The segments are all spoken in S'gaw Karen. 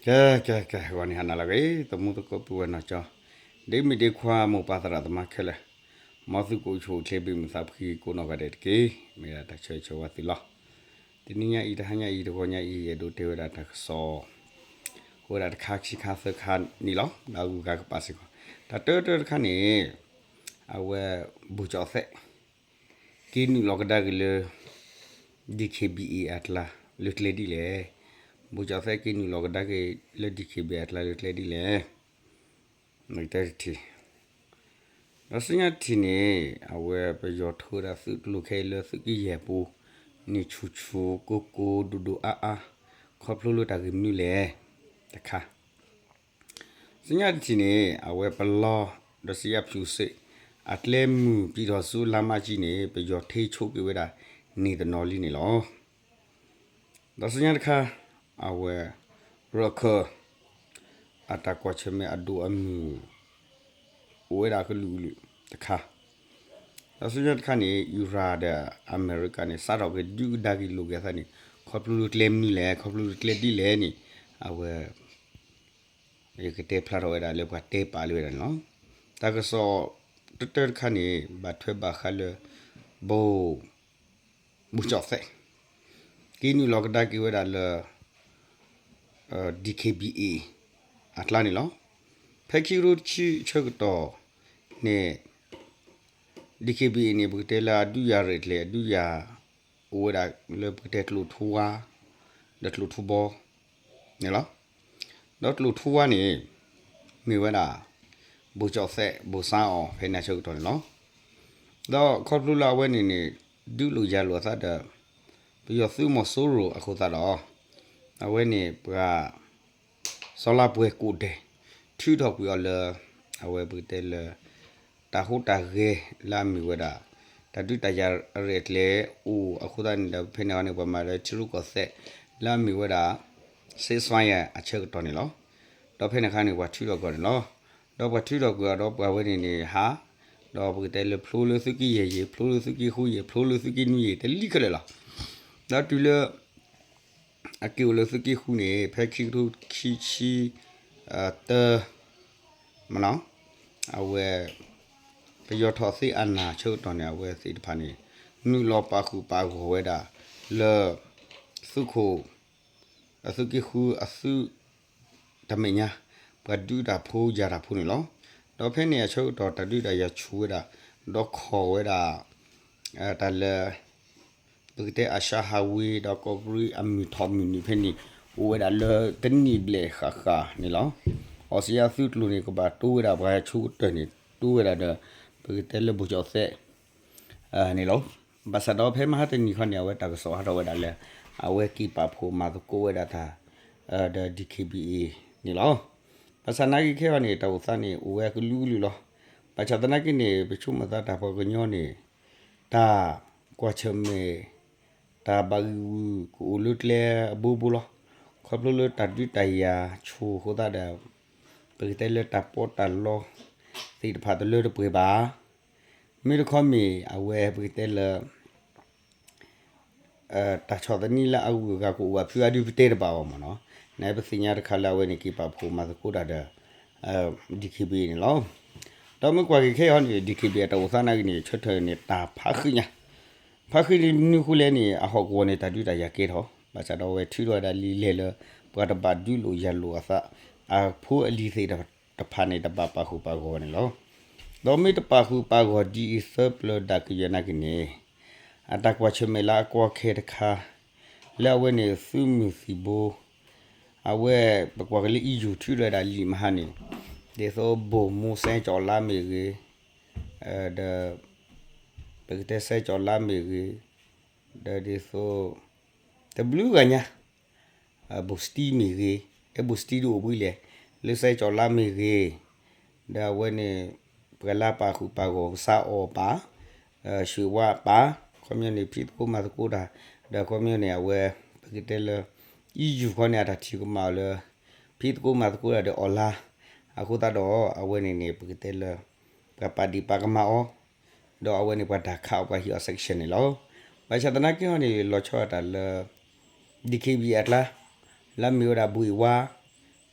ကဲ ကဲ ကဲ ဂီၤန့ၣ်ဟါနၤလၢအဂ့ၤ သမူသကိးပုၢ်ဝဲၢ်နီၢ်ကၠီ, ဒ့မုၣ်ဒ့ခွါ မိၢ်ပၢ်သရၣ်သမါခဲလၢာ်, မ်သုကအိၣ်ဆူၣ်အိၣ်ချ့ ဘၣ်မုာ်သးဖှံကိးနီၢ်ဂၤဒဲးတက့ၢ်. မ့ၢ်ဒၣ်တၢ်ဆၢဂ့ၤဆၢဝါသုလီၤ. တနံၤညါအံၤ တဟါညါအံၤ တဂီၤညါအံၤ ယအဲၣ်ဒိးတဲဝဲဒၣ်တၢ်ကစီၣ် အိၣ်ဝဲဒၣ်တခါခံခါသၢခါန့ၣ်လီၤ. ဒီးအဂုၤအဂၤကပာ်စ့ၢ်ကီး တၢ်တၢတၢတခါန့ၣ် အဝဲ ဘိၣ်ကၠီၣ်သဲး က့ၤနုာ်လီၤကဒါက့ၤလၢ DKBA အကျါ လၢကျဲဒ်လဲၣ်. ဘိၣ်ကၠီၣ်သဲး က့ၤနုာ်လီၤကဒါက့ၤလၢ DKBA အကျါ လၢကျဲဒ်လဲၣ်. တထံၣ်, ဒီးဆူညါတထံၣ်န့ၣ် အဝဲပယီၤထိဝဲဒၣ်သုးကျိၤခဲအံၤလၢသုးက့ယဲၢ်ပူၤ န့ၣ်ဆူၣ်ဆူၣ်ကိၢ်ကိၢ်ဒိၣ်ဒိၣ်အါအါ ခီဖျိလၢတၢ်ဂ့ၢ်မနုၤလဲၣ် တခါ ဆူညါတထံၣ်န့ၣ် အဝဲပလီ ဒီးစံယၣ်ဖၠူစ့ၣ် အကျဲမုၢ် ပြည်ထောင်စုလမ်းမကြီးန့ၣ် ပယီၤထ့ဆိက့ၤဝဲဒၣ် န့ၢ်တနီၤလံန့ၣ်လီၤ. ဒီးဆူညါတခါ အဝဲ ရခၢၣ် အတၢ်ကွၢ်ဆၢၣ်မဲာ်အဒိၣ်အမုၢ် အိၣ်ဝဲဒၣ်ကလုာ်ကလုာ်တခါ, ဒီးဆူညါတခါန့ၣ် အံရၣ်ဒီးအမဲရကၤန့ၣ် စးထီၣ်က့ၤဒုးကဒါက့ၤလိာ်က့ၤအသးန့ၣ် ခီဖျိလၢကျဲမနုၤလဲၣ် ခီဖျိလၢကျဲဒ်လဲၣ်န့ၣ် အဝဲ ယကတဲဖျါထီၣ်ဝဲဒၣ်လၢပှၤတဲပာ်လၢဝဲဒၣ်န့ၣ်လီၤ. တၢ်ကစီၣ်တၢတၢတခါန့ၣ် ဘၣ်ထွဲဘၣ်ဃးလၢ ဘိၣ် ဘိၣ်ကၠီၣ်သဲး က့ၤနုာ်လီၤကဒါက့ၤဝဲဒၣ်လၢ DKBA အကျါန့ၣ်လီၤ. ဖဲခံကထိတဆံဆၢကတီၢ်န့ၣ် DKBA န့ၣ် ပကတဲလၢအဒုးယၤရဲၣ်ကျဲၤ အဒုးယၤ အိၣ်ဝဲဒၣ်လၢပကတဲကျိာ်ထူဝါ ဒီးကျိာ်ထူဘီန့ၣ်လီၤ. ဒီးကျိာ်ထူဝါန့ၣ် မ့ၢ်ဝဲဒၣ် ဘိၣ်ကၠီၣ်သဲး ဘိၣ်စါအီၤ ဖဲန့ၣ်အဆၢကတီၢ်န့ၣ်လီၤ. ဒီးခီဖျိလၢအဝဲန့ၣ်န့ၣ် ဒုးလိာ်ယၤလိာ်အသးဒီး ပယီၤသုးမီၤစိရိၤအဃိသတးဒီး အဝဲန့ၣ်ပှၤ စီၤလါပှဲၤကိးဒဲး ထုးထီၣ်ကွံာ်အီၤလၢ အဝဲပကတဲလၢ တၢ်ဟူးတၢ်ဂဲၤလၢအမ့ၢ်ဝဲဒၣ် တၢ်ဒုးတၢ်ယၤရဲၣ်ကျဲၤအိၣ်အဃိသတးန့ၣ်ဒီး ဖဲန့ၣ်အခါန့ၣ် ပှၤမၤလၢထံရူၢ်ကီၢ်သဲး လၢအမ့ၢ်ဝဲဒၣ် ceasefire အဆၢကတီၢ်န့ၣ်လီၤ. ဒီးဖဲန့ၣ်အခါန့ၣ် ပှၤထုးထီၣ်ကွံာ်အီၤန့ၣ်လီၤ. ဒီးပှၤထုးထီၣ်ကွံာ်အီၤဒီးပှၤဝဲန့ၣ်န့ၣ်ဟး, ဒီးပကတဲလၢဖျိလၢသုးက့ယဲၢ်ယဲၢ် ဖျိလၢသုးက့ဃုယဲၢ် ဖျိလၢသုးက့နွံယဲၢ် တလံခဲလၢာ်လီၤ. ဒီးတုၤလၢ အက့ၤအိၣ်လၢသုးက့ဃုန့ၣ် ဖဲခံကထိခံဆံ တၢ မနီၤ, အဝဲ ပယီၤထီၣ်သ့အနၢ်ဆၢကတီၢ်န့ၣ် အဝဲသ့ၣ်တဖၣ်န့ၣ် နုာ်လီၤပာ်ဃုာ်ပာ်ဂီၢ်ဝဲဒၣ်လၢ သုးခိၣ် အသုးက့ဃုအသုး တၢ်မဲာ်ညါ ပှၤဒုးတၢ်ဖိယၤတၢ်ဖိန့ၣ်လီၤ. ဒီးဖဲန့ၣ်အဆၢကတီၢ် တၢ်ဒုးတၢ်ယၤဆူၣ်ဝဲဒၣ် ဒီးခိးဝဲဒၣ် တၢ်လၢ ပကတဲ Asia Highway ဒီးကီးပြံအမုၢ်ထီၣ်မုၢ်နုာ်ဖဲန့ၣ် အိၣ်ဝဲဒၣ်လၢတနံၣ်ဘျဲၣ်ဃၣ်ဃၣ်န့ၣ်လီၤ. အီစံယါသုးကျိၤန့ၣ် ကဘၣ်တိဝဲဒၣ်ပှၤဆူကတၢၢ်န့ၣ် တိဝဲဒၣ်ဒီး ပကတဲလၢဘိၣ်ကၠီၣ်သဲး န့ၣ်လီၤ. ဘၣ်ဆၣ်ဒီးဖဲမဟါတနံၤခီန့ၣ် အဝဲတၢ်ကစီၣ်ဟးထီၣ်ဝဲဒၣ်လၢ အဝဲက့ၤပာ်ဖှိၣ်မၤသကိးဝဲဒၣ်တၢ် ဒီး DKBA န့ၣ်လီၤ. ဘၣ်ဆၣ်သနာ်က့ခဲအံၤန့ၣ် တၢ်အိၣ်သးန့ၣ် အိၣ်ဝဲကလုာ်ကလုာ်လီၤ. ဘၣ်ဆၣ်သနာ်က့န့ၣ် ပဆိကမိၣ်သးတၢ်ပှၤကညီန့ၣ် တၢ်ကွၢ်ဆၢၣ်မဲာ် တၢ်ဘၣ်ဂံၢ်ဂူာ်ကအိၣ်လၢကျဲအဘိဘိလီၤ. ခီဖျိလၢတၢ်ဒုးတၢ်ယၤဆူၣ်အဃိသတးဒီး ပကတဲလၢတၢ်ပီးတၢ်လီသ့ၣ်တဖၣ်တလၢတပှဲၤဘၣ်. မ့ၢ်တခီမ့ၢ်အဝဲပကတဲလၢ တၢ်ဆီၣ်သနံးလၢအဂုၤအဂၤကအိၣ်ဘၣ်ဖုးအါဒုးပတဲတဘၣ်အီၤမ့ၢ်နီၤ. နပသ့ၣ်ညါတခါလၢအဝဲန့ၣ်က့ၤပာ်ဖှိၣ်မၤသကိးတၢ်ဒီး DKBA န့ၣ်လီၤ. ဒီးမ့ၢ်ကွၢ်က့ၤခဲအံၤန့ၣ် DKBA အတၢ်အိၣ်သးနာ်က့န့ၣ် ဆၢထၢၣ်န့ၣ် တၢ်ဖးဃံညါ ဖးဃံလံမနုၤအဃိလဲၣ်န့ၣ် အဟီၣ်ကဝီၤန့ၣ် တၢ်ဒုးတၢ်ယၤကဲထီၣ် ဘၣ်ဆၣ်ဒီးအဝဲထုးထီၣ်ဝဲဒၣ်လံာ်လဲၢ်လၢ ပှၤတဘၣ်ဒုးလိာ်ယၤလိာ်အသး အဖိအလံၤသ့ၣ်တဖၣ်န့ၣ် တဘၣ်ပာ်ဃုာ်ပာ်ဂီၢ်န့ၣ်လီၤ. ဒီးမ့ၢ်တပာ်ဃုာ်ပာ်ဂီၢ်ဒ်အံၤသၢပျၢၤဒၣ်ကယဲၢ်နာ်က့န့ၣ် အတၢ်ကွၢ်ဆၢၣ်မဲာ်လၢအကီအခဲတခါ လၢအဝဲန့ၣ်သုးမုၢ်သံၣ်ဘိ အဝဲပကွၢ်က့ၤလၢ EU ထုးထီၣ်ဝဲဒၣ်လံာ်မဟါန့ၣ် ဒ်သိးဘိၣ်မူစဲကၠီၤလါမ့ၢ်ဂ့ၤ ဒီး ပကတဲစဲကၠီၤလါမ့ၢ်ဂ့ၤ ဒီးဒ်သိး တဘျုးဂၤညါ ဘိၣ်စတံမ့ၢ်ဂ့ၤ အဲဘိၣ်စတံဒုးအိၣ်ဘှံးလဲၣ် လၢစဲကၠီၤလါမ့ၢ်ဂ့ၤ ဒီးအဝဲန့ၣ် ပှၤလၢပာ်ဃုာ်ပာ်ဂီၢ်ကစၢ်အီၣ်ပာ် ရွှေဝါပာ် ခီပညီန့ၣ် ဖံးသကိးမၤသကိးတၢ် ဒီးခီပညီန့ၣ် အဝဲ ပကတဲလၢ EU ခီန့ၣ် အတၢ်ထံၣ်ကမၣ်အီၤလၢ ဖံးသကိးမၤသကိးတၢ်ဒီးအီၣ်လါ အဃိသတးဒီး အဝဲန့ၣ်န့ၣ် ပကတဲလၢ ပှၤပာ်ဒံးပာ်ကမၣ်အီၤ ဒီးအဝဲန့ၣ်ပှၤတၢ်ခးအီၤပှၤဟံးအီၤ sanction န့ၣ်လီၤ. ဘၣ်ဆၣ်သနာ်က့ဟီန့ၣ် လီၤဆီဒၣ်တၢ်လၢ DKBA အကျါ လၢအမ့ၢ်ဝဲဒၣ်ဘှံးဝါ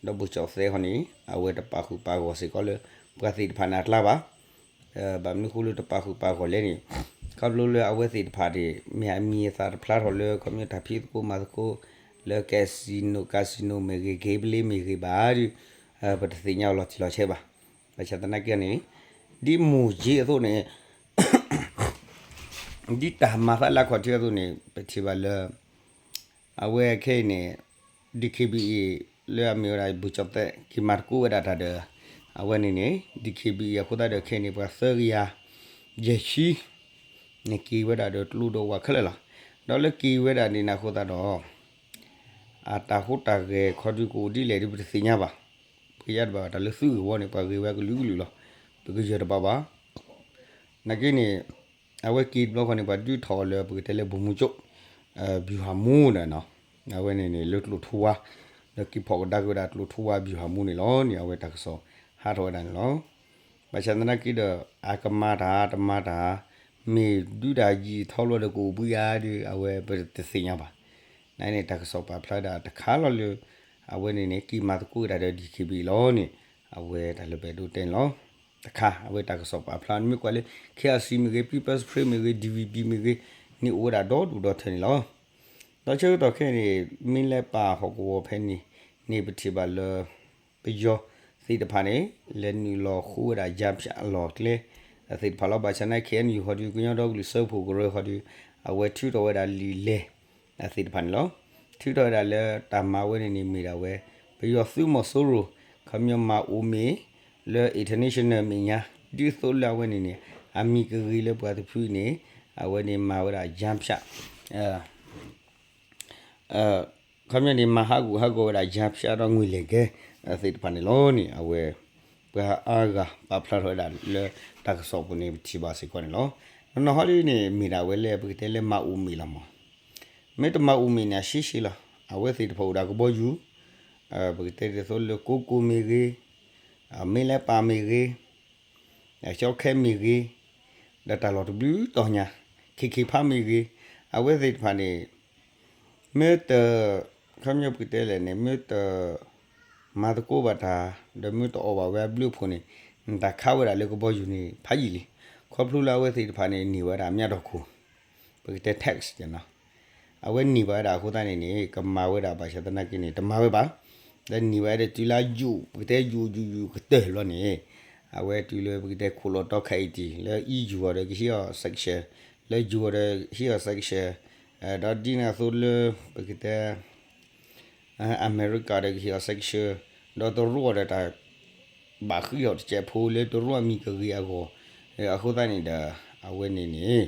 ဒီးဘိၣ်ကၠီၣ်သဲးဃီန့ၣ် အဝဲတပာ်ဃုာ်ပာ်ဂီၢ်စ့ၢ်ကီးလၢ ပှၤသ့ၣ်တဖၣ်န့ၣ်အကျါဘၣ်. ဘၣ်မနုၤဃိလၢတပာ်ဃုာ်ပာ်ဂီၢ်လဲၣ်န့ၣ် ခီဖျိလၢအဝဲသ့ၣ်တဖၣ်န့ၣ် မ့ၢ်အမံၤအသၣ်တဖျါထီၣ်လၢ ခီပညီတၢ်ဖံးသကိးမၤသကိး လၢ casino casino မ့ၢ်ဂ့ၤ gambling မ့ၢ်ဂ့ၤဘၣ်ဒီး ပတသ့ၣ်ညါအီၤလီၤတံၢ်လီၤဆဲးဘၣ်. ဘၣ်ဆၣ်သနာ်က့န့ၣ် ဒ်မိၢ်က့အသိးန့ၣ် ဒ်တၢ်မၤသးလၢအခီၣ်ထံးအသိးန့ၣ် ပထံၣ်ဘၣ်လၢ အဝဲခဲအံၤန့ၣ် DKBA လၢအမ့ၢ်ဝဲဒၣ် ဘိၣ်ကၠီၣ်သဲး က့ၤမၤသကိးဝဲဒၣ်တၢ်ဒီး အဝဲန့ၣ်န့ၣ် DKBA အဃိသတးဒီးခဲအံၤန့ၣ် ပှၤသၢကယၤ ယဲၢ်ဆံ န့ၣ်က့ၤဝဲဒၣ်ဒီးကျိဒီးဝးခဲလၢာ်လီၤ. ဒီးလၢက့ၤဝဲဒၣ်န့ၣ်န့ၣ်အဃိသတးဒီး အတၢ်ဟူးတၢ်ဂဲၤခီဒုးကအိၣ်ဒ်လဲၣ်ဒီး ပတသ့ၣ်ညါဘၣ်. ပကယါတဘၣ်ဘၣ် တၢ်လၢသုးဂ့ၢ်ဝီန့ၣ် ပှၤဂ့ၤဝဲကလုာ်ကလုာ်လီၤ. ပကယၢၢ်တဘၣ်ဘၣ်. နာ်က့န့ၣ် အဝဲက့ၤတဘျီဃီန့ၣ် ပှၤဒုးထီၣ်အီၤလၢ ပကတဲလၢ ဗိုလ်မှူးချုပ် ဗျူဟာမှူး န့ၣ်နီၤ. အဝဲန့ၣ်န့ၣ် လၢကျိၣ်ထူဝါ ဒီးက့ၤဖီၣ်ကဒါက့ၤဝဲဒၣ်ကျိၣ်ထူဝါ ဗျူဟာမှူး န့ၣ်လီၤန့ၣ် အဝဲတၢ်ကစီၣ်ဟးထီၣ်ဝဲဒၣ်န့ၣ်လီၤ. ဘၣ်ဆၣ်သနာ်က့ဒီး အကမၤတၢ်တမၤတၢ် မ့ၢ်ဒုးတၢ်ယံာ်ထီလီၤဒီးကအိၣ်ဘှံးဧါဒီး အဝဲပတသ့ၣ်ညါဘၣ်. နန့ၣ် တၢ်ကစီၣ်ပာ်ဖျါဒၣ်တခါလီၤလၢ အဝဲန့ၣ်န့ၣ် က့ၤမၤသကိးဝဲဒၣ်ဒီး DKBA လီၤန့ၣ် အဝဲတၢ်လၢပအဲၣ်ဒိးတဲန့ၣ်လီၤ. တခါ အဝဲတၢ်ကစီၣ်ပာ်ဖျါ နမ့ၢ်ကွၢ်လၢ KIC မ့ၢ်ဂ့ၤ People's Front မ့ၢ်ဂ့ၤ DVB မ့ၢ်ဂ့ၤ န့ၣ်အိၣ်ဝဲဒၣ်ဒီဒူၣ်ဒီထၢန့ၣ်လီၤ. ဒီးဆၢကတီၢ်ခဲအံၤန့ၣ် မ့ၢ်လဲၤပာ်ဟီၣ်ကဝီၤဖဲန့ၣ် န့ၣ်ပထံၣ်ဘၣ်လၢ ပယီၤသ့ၣ်တဖၣ်န့ၣ် လဲၤနုာ်လီၤဃုဝဲဒၣ် ကြားဖြတ် အလီၢ်ကျဲ သ့ၣ်တဖၣ်လီၤ. ဘၣ်ဆၣ်သနာ်က့ KNU ဃီဒီး ကညီဒီကလုာ်စၢဖှိၣ်ကရၢဃီဒီး အဝဲထုးထီၣ်ဝဲဒၣ်လံာ်လဲၢ် သ့ၣ်တဖၣ်န့ၣ်လီၤ. ထုးထီၣ်ဝဲဒၣ်လၢတၢ်မၤဝဲန့ၣ်န့ၣ်မ့ၢ်ဒၣ်ဝဲ ပယီၤသုးမီၤစိရိၤ ခီပညီမၤအိၣ်မ့ၢ် လၢ international မဲာ်ညါ ဒ်သိးလၢအဝဲန့ၣ်န့ၣ် အမံၤကဂ့ၤလၢပှၤတဖုန့ၣ် အဝဲန့ၣ်မၤဝဲဒၣ် ကြားဖြတ် ခီပညီန့ၣ် မၤဟးဂူာ်ဟးဂီၤဝဲဒၣ် ကြားဖြတ် ဒီးငွေလဲၤကဲ သ့ၣ်တဖၣ်န့ၣ်လီၤန့ၣ် အဝဲ ပှၤအါဂၤပာ်ဖျါထီၣ်ဝဲဒၣ်လၢတၢ်ကစီၣ်ပူၤန့ၣ် ပထံၣ်ဘၣ်စ့ၢ်ကီးန့ၣ်လီၤ. နီၢ်နီၢ်ဟီဒ်န့ၣ် မ့ၢ်ဒၣ်ဝဲလၢပကတဲလၢမၤအိၣ်မ့ၢ်လီၤမး. မ့ၢ်တမၤအိၣ်မ့ၢ်န့ၣ် အရှဲရှဲလီၤ. အဝဲသ့ၣ်တဖၣ်အိၣ်ဒၣ်ကဘီယူၤ ပကတဲဒ်သိးလၢကိကိၢ်မ့ၢ်ဂ့ၤ မ့ၢ်လဲၤပာ်မ့ၢ်ဂ့ၤ ကၠီခဲမ့ၢ်ဂ့ၤ ဒီးတၢ်လီၢ်တဘျုးတီၤညါ ခ့ခ့ဖးမ့ၢ်ဂ့ၤ အဝဲသ့ၣ်တဖၣ်န့ၣ် မ့ၢ်တ ခီပညီပကတဲလဲၣ်န့ၣ် မ့ၢ်တ မၤသကိးဘၣ်တၢ် ဒီးမ့ၢ်တအီၣ်ဘၣ်ဝဲအဘျုးအဖှိၣ်န့ၣ် နတၢ်ခးဝဲဒၣ်လၢကဘီယူၤန့ၣ် ဖးယံာ်လံ. ခီဖျိလၢအဝဲသ့ၣ်တဖၣ်န့ၣ် န့ၢ်ဝဲဒၣ်အမျးထီၣ်ခိၣ် ပကတဲ tax နီၤ. အဝဲန့ၢ်ဘၣ်ဝဲဒၣ်အဃိသတးန့ၣ်န့ၣ် ကမၤဝဲဒၣ်ဘၣ်ဆၣ်သနာ်က့န့ၣ် တမၤဝဲဘၣ်. ဒီးန့ၢ်ဝဲဒၣ်တုၤလၢယူၢ် ပကတဲယူၢ်ယူၢ်ယူၢ်ကတၢၢ်လီၤန့ၣ် အဝဲတုၤလၢပကတဲခိၣ်လီၤတီၤခဲအံၤတံၢ် လၢ EU အီၤဒီးကဟ့ၣ်အီၤ sanction လၢ ယူၢ် အီၤဒီးကဟ့ၣ်အီၤ sanction ဒီးဒ်န့ၣ်အသိးလၢ ပကတဲ အမဲရကၤဒီးကဟ့ၣ်အီၤ sanction ဒီးတရူးအီၤဒီးတၢ် ဘၣ်ဃံးထီၣ်တစဲးဖိလၢတရူးအမံၤကဂ့ၤအဂီၢ် အဃိသတးန့ၣ်ဒီး အဝဲန့ၣ်န့ၣ်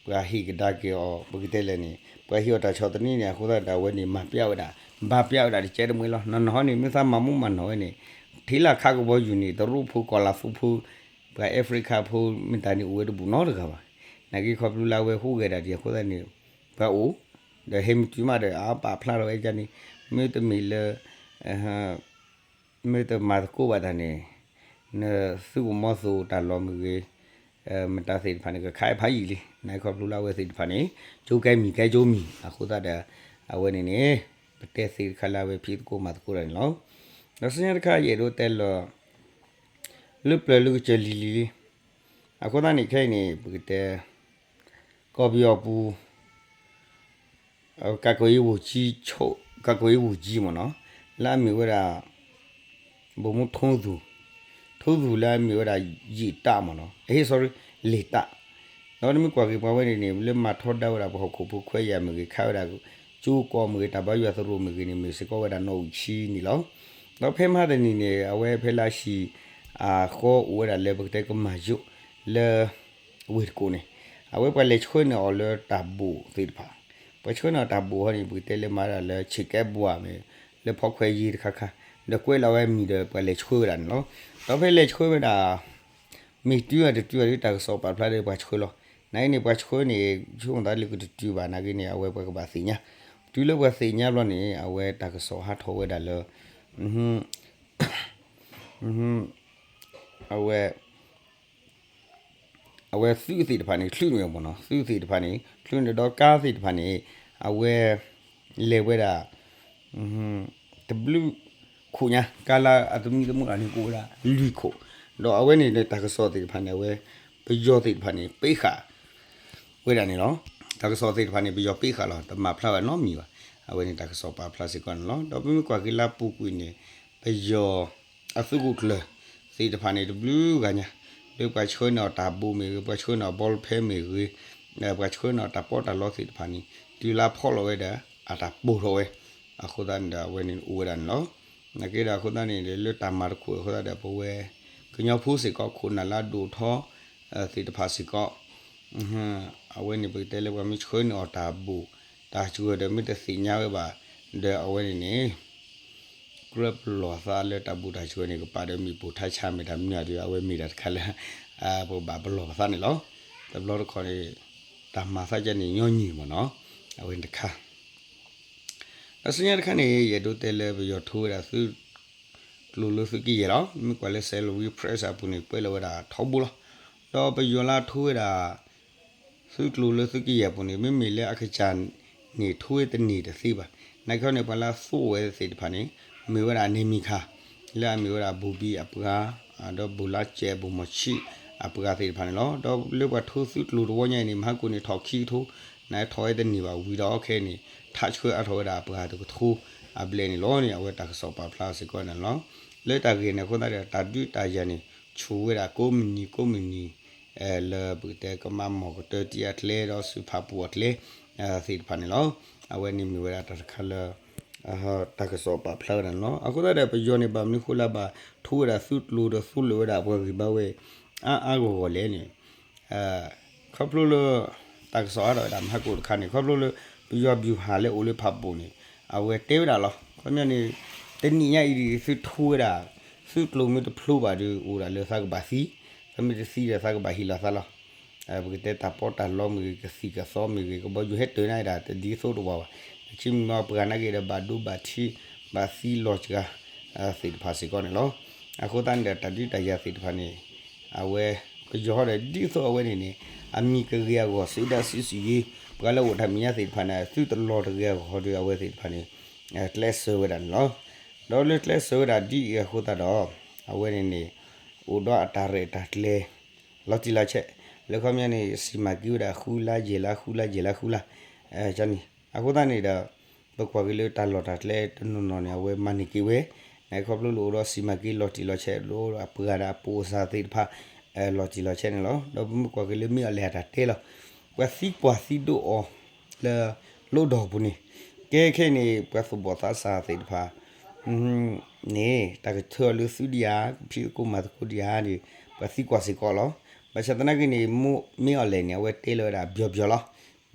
ပှၤဟ့ၣ်ကဒါက့ၤအီၤ ပကတဲလဲၣ်န့ၣ် ပှၤဟ့ၣ်အီၤတၢ်ဆီၣ်သနံးန့ၣ် အဃိသတးဒီးအဝဲန့ၣ် မၤပျးဝဲဒၣ် ဘၣ်ပျးဝဲဒၣ်တစဲးတမှဲၤလီၤ. နီၢ်နီၢ်ဟီန့ၣ် မ့ၢ်သးမၤမူမၤနီၢ်ဝဲန့ၣ် ထံလၢခးကဘီယူၤန့ၣ် တရူးဖိကီၢ်လၤသူဖိ ပှၤအဲၣ်ဖရံးခးဖိ မ့ၢ်တၢ်န့ၣ်အိၣ်ဝဲတဘူၣ်နီတဂၤဘၣ်. နာ်က့ခီဖျိလၢအဝဲဟူးဂဲၤဒၣ်ဒ်အဃိသတးန့ၣ် ပှၤအိၣ် ဒီးဟဲမုၢ်တုၤမးဒီး အပာ်ဖျါထီၣ်ဝဲဒ်န့ၣ် မ့ၢ်တမ့ၢ်လၢ မ့ၢ်တမၤသကိးဘၣ်တၢ်န့ၣ် နသုးကမီၤသိးတၢ်လီၢ်မ့ၢ်ဂ့ၤ မတၤသ့ၣ်တဖၣ်န့ၣ် ကခးဖးယံာ်လံ. နာ်က့ခီဖျိလၢအဝဲသ့ၣ်တဖၣ်န့ၣ် ကၠိကဲမံၤကဲကၠိမံၤ အဃိသတးဒီး အဝဲန့ၣ်န့ၣ် ပတဲသ့ၣ်တခါလၢအဝဲဖံးသကိးမၤသကိးတၢ်န့ၣ်လီၤ. ဒီးဆူညါတခါယအဲၣ်ဒိးတဲလီၤ လၢပျၢၤလၢကစၢၢ်လံၤလံၤလံ အဃိသတးန့ၣ်ခဲအံၤန့ၣ် ပကတဲ ကီၢ်ပယီၤပူၤ ကာကွယ်ရေးဝန်ကြီးချုပ် ကာကွယ်ရေးဝန်ကြီး မ့ၢ်နီၤ လၢအမ့ၢ်ဝဲဒၣ် ဗိုလ်မှူးထွန်းသူ ထွန်းသူ လၢအမ့ၢ်ဝဲဒၣ် ရေတပ် မ့ၢ်နီၤ အဟ့ၣ် sorry လေတပ် ဒီးနမ့ၢ်ကွၢ်က့ၤပှၤဝဲန့ၣ်န့ၣ် လၢမၤထီဒါဝဲဒၣ်ပှၤဟီၣ်ခိၣ်ဖိခွဲးယာ်မ့ၢ်ဂ့ၤ ခးဝဲဒၣ်ကၠိကီၢ်မ့ၢ်ဂ့ၤ တၢ်ဘါယွၤသရိာ်မ့ၢ်ဂ့ၤန့ၣ် မ့ၢ်စ့ၢ်ကီးဝဲဒၣ်နီၣ်အုၣ်ဆံန့ၣ်လီၤ. ဒီးဖဲမဟါတနံၤန့ၣ် အဝဲဖဲလၢအဟံၣ် အဃီအိၣ်ဝဲဒၣ်လၢပကတဲကမၤယိး လၢ ဝ့ၢ်တကိးန့ၣ် အဝဲပှၤလဲၤဆှၢန့ၢ်အီၤလၢတၢ်ဘိၣ်သ့ၣ်တဖၣ် ပှၤဆှၢန့ၢ်အီၤတၢ်ဘိၣ်ဟီန့ၣ် ပကတဲလၢမၤဒၣ်လၢဆ့ကဲဘှါမ့ၢ် လၢဖီခွဲးယ့တခါခါ ဒီးကွဲးလီၤဝဲမံၤဒီးပှၤလဲၤဆှၢဝဲဒၣ်န့ၣ်လီၤ. ဒီးဖဲလဲၤဆှၢဝဲဒၣ် မ့ၢ်တုၤအီၤတတုၤအီၤဒီးတၢ်ကစီၣ်ပာ်ဖျါဒီးပှၤဆှၢလီၤ. နာ်က့န့ၣ် ပှၤဆှၢန့ၣ် ဆိကမိၣ်သးလၢကတတုၤဘၣ် နာ်က့န့ၣ် အဝဲပှၤကဘၣ်သ့ၣ်ညါ တုၤလၢပှၤသ့ၣ်ညါဘျီန့ၣ် အဝဲတၢ်ကစီၣ်ဟးထီၣ်ဝဲဒၣ်လၢ အဝဲ အဝဲသုးသ့ၣ်တဖၣ်န့ၣ် ချုးန့ၢ်မ့ၢ်နီၤ သုးသ့ၣ်တဖၣ်န့ၣ် ချုးန့ၢ်ဒီးကါသ့ၣ်တဖၣ်န့ၣ် အဝဲ လဲၤဝဲဒၣ် တဘျုး ခိၣ်ညါ ကါလၢအသမံသမိးလီၤန့ၣ် ကအိၣ်ဝဲဒၣ်လွံၢ်ခိၣ်, ဒီးအဝဲန့ၣ်ဒီးတၢ်ကစီၣ်သ့ၣ်တဖၣ်န့ၣ် အဝဲ ပယီၤသ့ၣ်တဖၣ်န့ၣ် ပ့ဃာ် ဝဲဒၣ်န့ၣ်လီၤ. တၢ်ကစီၣ်သ့ၣ်တဖၣ်န့ၣ် ပယီၤပ့ဃာ်လီၤ, တမၤဖျါဝဲနီတမံၤဘၣ်. အဝဲန့ၣ်တၢ်ကစီၣ်ပာ်ဖျါစ့ၢ်ကီးန့ၣ်လီၤ. ဒီးပမ့ၢ်ကွၢ်က့ၤလၢအပူၤကွံာ်န့ၣ် ပယီၤအသုးခိၣ်ကျၢၢ်သ့ၣ်တဖၣ်န့ၣ် တဘျုးဂၤညါ လၢပှၤဆှၢန့ၢ်အီၤတၢ်ဘိးမ့ၢ်ဂ့ၤ, ပှၤဆှၢန့ၢ်အီၤဘီလဖဲမ့ၢ်ဂ့ၤ, ပှၤဆှၢန့ၢ်အီၤတၢ်ပီးတၢ်လီသ့ၣ်တဖၣ်န့ၣ် တုၤလၢဖီၣ်လီၤဝဲဒီး အတၢ်ပိာ်ထီၣ်ဝဲ, အဃိသတးန့ၣ်ဒီး အဝဲန့ၣ်အိၣ်ဝဲဒၣ်န့ၣ်လီၤ. နာ်က့ဒီးအဃိသတးန့ၣ်ဒီး လၢတၢ်မၤတခိၣ်အဃိသတးဒီး ပဝဲကညီဖိစ့ၢ်ကီး ခိၣ်နၢ်လၢအဒိၣ်ထီ သ့ၣ်တဖၣ်စ့ၢ်ကီး အဝဲန့ၣ်ပကတဲလၢပှၤမ့ၢ်ဆှၢန့ၢ်အီၤတၢ်ဘိးတၢ်စှၤဒီး မ့ၢ်တသ့ၣ်ညါဝဲဘၣ် ဒီးအဝဲန့ၣ်န့ၣ် ကြၢးပလီၢ်သးလၢတၢ်ဘိးတၢ်စှၤန့ၣ် ကပာ်ဒီးမ့ၣ်ပိၢ်ထါဆါမ့ၢ်တၢ်မနုၤဒီး အဝဲမ့ၢ်ဒၣ်တခါလၢ ပကဘၣ်ပလီၢ်ပသးန့ၣ်လီၤ. တဘျီတခီၣ်န့ၣ် တၢ်မၤသးဒ်န့ၣ်ညီနုၢ်မ့ၢ်နီၤ အဝဲန့ၣ်တခါ ဒီးဆူညါတခါန့ၣ် ယအဲၣ်ဒိးတဲလၢပယီၤထိဝဲဒၣ်သုးကျိၤလၢသုးကယဲၢ်လီၤ. မ့ၢ်ကွၢ်လၢ Salween Press အပူၤန့ၣ် ကွဲးလီၤဝဲဒၣ်ထီဘိလီၤ. ဒီးပယီၤလၢအထိဝဲဒၣ် သုးကျိၤလၢသုးကယဲၢ်အပူၤန့ၣ် မ့မ့ၢ်လၢအကစၢ်န့ၣ် ထိဝဲတန့ၢ်တသ့ဘၣ်. နာ်က့န့ၣ် ပှၤလၢအသိးဝဲသ့ၣ်တဖၣ်န့ၣ် မ့ၢ်ဝဲဒၣ်အန့ၣ်မံၤခါ လၢအမ့ၢ်ဝဲဒၣ် ဘိၣ်ဘံၣ်အပှၤ ဒီးဘိၣ်လါစဲး ဘိၣ်မီၤဆံးအပှၤသ့ၣ်တဖၣ်န့ၣ်လီၤ. ဒီးလၢပှၤထိသုးကျိၤတဝီညါအံၤန့ၣ် မဟါကိၣ်န့ၣ် ထီၣ်ခံကထိ နထီၣ်ဝဲတန့ၢ်ဘၣ်ဝံၤဒီး ခဲအံၤန့ၣ် ထးဆှၢအါထီၣ်ဝဲဒၣ်အပှၤတကထိအဘျဲၣ်န့ၣ်လီၤန့ၣ် အဝဲတၢ်ကစီၣ်ပာ်ဖျါစ့ၢ်ကီးန့ၣ်လီၤ. လၢတၢ်ဂ့ၢ်န့ၣ်အဃိသတးဒီး တၢ်ဒုးတၢ်ယၤန့ၣ် ဆူၣ်ဝဲဒၣ်ကိးမုၢ်နံၤကိးမုၢ်နံၤ လၢပကတဲကမါမီၢ်ကတၢၢ်တံၢ်အကျဲ ဒီးစုဖၣ်ပူၣ်အကျဲ သ့ၣ်တဖၣ်န့ၣ်လီၤ. အဝဲန့ၣ်မ့ၢ်ဝဲဒၣ်တၢ်တခါလၢ တၢ်ကစီၣ်ပာ်ဖျါဝဲဒၣ်န့ၣ်လီၤ. အဃိသတးဒီး ပယီၤန့ၣ် ဘၣ်မနုၤဃိလၢဘၣ်ထိဝဲဒၣ်သုးကျိၤဒီးသိလၢာ်ဝဲဒၣ်ပှၤဂံၢ်ဘါဝဲ အါအါဂီၢ်ဂီၢ်လဲၣ်န့ၣ် ခီဖျိလၢ တၢ်ကစီၣ်အါထီၣ်ဝဲဒၣ်မဟါကိၣ်တခါန့ၣ် ခီဖျိလၢ ပယီၤဘျူးဟၣ်လၢအိၣ်လၢဖၣ်ပူၣ်န့ၣ် အဝဲတဲဝဲဒၣ်လီၤ. ခီပညီန့ၣ် တနံၤညါအံၤဒ်သုးထိဝဲဒၣ် သုးကျိၤမ့ၢ်တဖျိဘၣ်ဒီး အိၣ်ဒၣ်လၢသးကဘၣ်သံ, သးမ့ၢ်တသံဒီးသးကဘၣ်ဟ့ၣ်လီၤသးလီၤ. ပကတဲတၢ်ပီးတၢ်လီမ့ၢ်ဂ့ၤ ကသံၣ်ကသီမ့ၢ်ဂ့ၤ ကဘီယူၤဟဲတၢၤန့ၣ်ဒၣ် တဒ်သိးတဝၢ်ဘၣ်. ပခံမံၤမ့ၢ်ပှၤနာ်က့ဒီး ဘၣ်ဒိဘၣ်ထံး ဘၣ်သံလီၤစှၤ သ့ၣ်တဖၣ်စ့ၢ်ကီးန့ၣ်လီၤ. အဃိသတးန့ၣ်ဒီး တၢ်ဒုးတၢ်ယၤသ့ၣ်တဖၣ်န့ၣ် အဝဲ ပယီၤဒီး ဒ်သိးအဝဲန့ၣ်န့ၣ် အမံၤကဂ့ၤအဂီၢ် စံးဒၣ်စံးစံးယ့ ပှၤလၢအိၣ်တၢ်မဲာ်ညါသ့ၣ်တဖၣ်န့ၣ် သုတလီၤတဂ့ၤအဂီၢ်ဒီး အဝဲသ့ၣ်တဖၣ်န့ၣ် ကျဲးစၢးဝဲဒၣ်န့ၣ်လီၤ. ဒီးလၢကျဲးစၢးဝဲဒၣ်ဒ်အံၤအဃိသတးဒီး အဝဲန့ၣ်န့ၣ် အိၣ်ဒီးအတၢ်ရဲၣ်တၢ်ကျဲၤ လီၤတံၢ်လီၤဆဲး လၢခီပညီန့ၣ် စံးမၤက့ၤဝဲဒၣ်ဃုလါယဲၢ်လါ ဃုလါယဲၢ်လါဃုလါ န့ၣ် အဃိသတးန့ၣ်ဒီး ပကွၢ်က့ၤလၢတၢ်လီၢ်တၢ်ကျဲတနီၤနီၤန့ၣ် အဝဲမၤန့ၢ်က့ၤဝဲ န့ၣ်ခီဖျိလၢအိၣ်ဒီးစံးမၤက့ၤလီၤတံၢ်လီၤဆဲး လၢအပှၤဒီးအပိာ်အစၢ်သ့ၣ်တဖၣ် လီၤတံၢ်လီၤဆဲးန့ၣ်လီၤ. ဒီးပမ့ၢ်ကွၢ်က့ၤလၢမ့ၢ်အီၤလဲၣ်အတၢ်တဲလီၤ ပှၤသံကွၢ်သံဒိးအီၤ လၢ လိၣ်ဒီၢ်ပူၤန့ၣ် ကဲခဲအံၤန့ၣ် ပှၤသူၣ်ဘီၣ်သးစၢ်သ့ၣ်တဖၣ် န့ၣ် တၢ်ကထၢအီၤလၢသုးဒံးဧါ ကဖံးသကိးမၤသကိးဒံးဧါန့ၣ် ပှၤသံကွၢ်စ့ၢ်ကီးလီၤ. ဘၣ်ဆၣ်သနာ်က့န့ၣ် မ့ၢ်အီၤလဲၣ်န့ၣ် အဝဲတဲလီၤဝဲဒၣ်ပျီၤပျီၤလီၤ.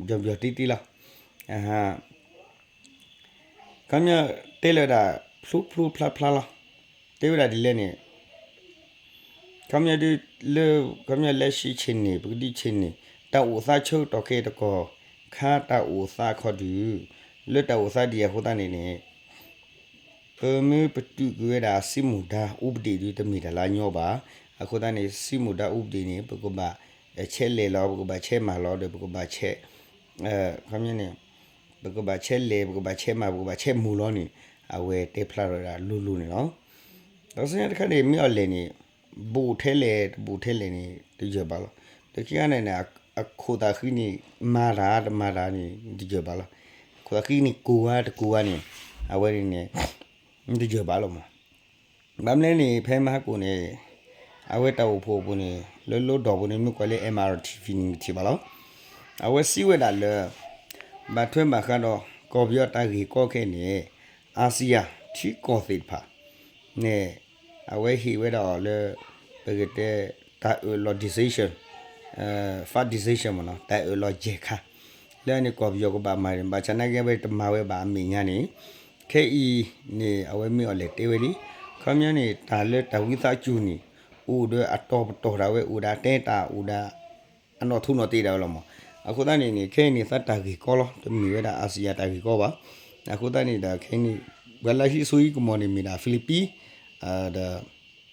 ပျီၤပျီၤတ့တ့လီၤ. ခီပညီတဲလီၤဝဲဒၣ် ဖျိဖျိဖျါဖျါလီၤ. တဲဝဲဒၣ်ဒ်လဲၣ်န့ၣ် ခီပညီဒ်လၢ ခီပညီလက်ရှိအခြေအနေ ပကဒံးအခြေအနေ တၢ်အိၣ်သးဆၢကတီၢ်ခဲအံၤတကီၢ် ခါတၢ်အိၣ်သးခီဒုး လၢတၢ်အိၣ်သးဒံးအဃိသတးန့ၣ်န့ၣ် ပမ့ၢ်ပတုာ်ကွံာ်ဝဲဒၣ် စစ်မှုထမ်းဥပဒေ ဒုးတမ့ၢ်တၢ်လၢအညီဘၣ်. အဃိသတးန့ၣ် စစ်မှုထမ်းဥပဒေ န့ၣ် ပကဘၣ်ဆဲးလဲၤလီၤ ပကဘၣ်ဆဲးမၤလီၤဒီး ပကဘၣ်ဆဲး ခီပညီန့ၣ် ပကဘၣ်ဆဲးလဲၤ ပကဘၣ်ဆဲးမၤ ပကဘၣ်ဆဲးမူၤလီၤန့ၣ် အဝဲတဲဖျါထီၣ်ဝဲဒၣ်လိၤလိၤန့ၣ်လီၤ. ဒီးဆူညါတခါန့ၣ် မ့ၢ်အီၤလဲၣ်န့ၣ် ဘူးထဲလဲၣ် တဘူးထဲလဲၣ်န့ၣ် တယၢၢ်ဘၣ်လီၤ. ဒီးခံခါန့ၣ်န့ၣ် အခိၣ်သးဃံန့ၣ် မၤတၢ်တမၤတၢ်န့ၣ် တယၢၢ်ဘၣ်လီၤ. အခိၣ်သးဃံန့ၣ် ကိၢ်ဧါတကိၢ်ဧါန့ၣ် အဝဲန့ၣ်န့ၣ် တယၢၢ်ဘၣ်လီၤမး. ဘၣ်မနုၤလဲၣ်န့ၣ် ဖဲမဟါကိၣ်န့ၣ် အဝဲတၢ်အိၣ်ဖှိၣ်အပူၤန့ၣ် လၢလိၣ်ဒီၢ်ပူၤန့ၣ် မ့ၢ်ကွၢ်လၢ M R T V န့ၣ် နထံၣ်ဘၣ်လီၤ. အဝဲစံးဝဲဒၣ်လၢ ဘၣ်ထွဲဘၣ်ဃးဒီး ကီၢ်ပယီၤတၢ်ဂ့ၢ်ကီခဲအံၤန့ၣ် အၣ်စံယၣ်ထံကီၢ်သ့ၣ်တဖၣ်န့ၣ် အဝဲဟ့ၣ်ဝဲဒၣ်အီၤလၢ ပကတဲ တၢ်အၢၣ်လီၤ decision, first decision မ့ၢ်နီၤ တၢ်အၢၣ်လီၤယဲၢ်ခါ လၢန့ၣ်ကီၢ်ပယီၤကဘၣ်မၤန့ၣ် ဘၣ်ဆၣ်နာ်က့ဝဲတမၤဝဲဘၣ်အမဲာ်ညါန့ၣ် ခဲအံၤန့ၣ် အဝဲမ့ၢ်အီၤလဲၣ်တဲဝဲလံ. ခီပညီန့ၣ် တၢ်လၢတၢ်ဝံသးစူၤန့ၣ် အိၣ်ဒီးအတီၤပတီၢ်ဒၣ်ဝဲ အိၣ်ဒၣ်တဲတၢ်အိၣ်ဒၣ် အနီၣ်ထူၣ်နီၣ်တ့ၢ်ဒၣ်ဝဲလီၤမး. အဃိသတးန့ၣ်န့ၣ် ခဲအံၤန့ၣ် သးတၢ်ဂ့ၢ်ကီလီၤ တမ့ၢ်ဝဲဒၣ်အၣ်စံယၣ်တၢ်ဂ့ၢ်ကီဘၣ်. အဃိသတးန့ၣ်ဒီး ခဲအံၤန့ၣ် ပှၤလၢဟံးစိဟံးကမီၤန့ၣ်မ့ၢ်ဒၣ် Philippines ဒီး